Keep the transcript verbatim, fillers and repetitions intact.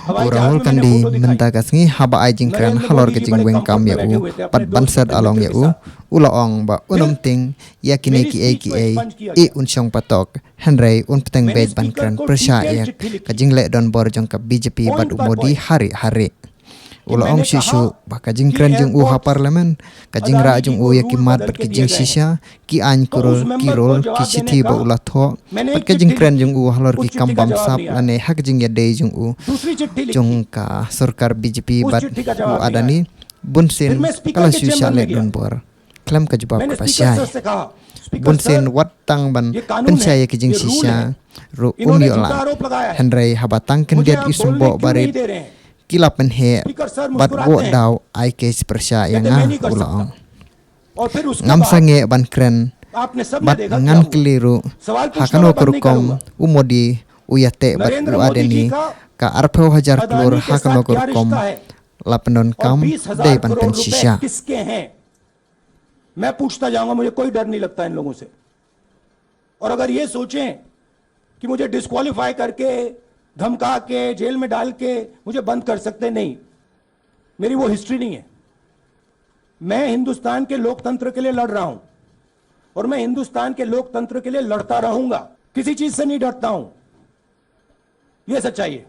U Rahul Gandhi mynta ka sngi haba ai jingkren halor ka jingweng kam ïa u bad ban set along ïa u, u la ong ba un ym tieng ïa kine kiei kiei, i un shong patok, hynrei un pteng beit ban kren pyrshah ïa ka jingleh donbor jong ka B J P bad u Modi ha ri ha ri. U la ong shuh shuh ba ka jingkren jong u ha parliament, ka jingrah jong u ïa ki mat bad ki jingshisha, ki aiñ, ki rule, ki rule, ki shithi ba u la thoh, bad ka jingkren jong u halor ki kam bamsap lane ha ka jingïadei jong u jong ka sorkar B J P bad u Adani, bunsien ka la shu shah leh donbor khlem ka jubab kaba shai. Bunsien wat tang ban pynshai ïa ki jingshisha ruh um ïoh lad. Hynrei haba tang khyndiat i symboh barit ki la pynheh bad wad daw ai case pyrshah ïa nga, u la ong. Ngam sangeh ban kren bad ngan kylli ruh ha kano ka rukom u Modi u ïateh bad u Adani, ka arphew hajar klur ha kano ka rukom la pyndonkam dei ban pynshisha. मैं पूछता जाऊंगा, मुझे कोई डर नहीं लगता इन लोगों से। और अगर ये सोचें कि मुझे डिस्क्वालीफाई करके, धमका के, जेल में डाल के मुझे बंद कर सकते, नहीं, मेरी वो हिस्ट्री नहीं है। मैं हिंदुस्तान के लोकतंत्र के लिए लड़ रहा हूं और मैं हिंदुस्तान के लोकतंत्र के लिए लड़ता रहूंगा। किसी चीज से नहीं डरता हूं, ये सच्चाई है।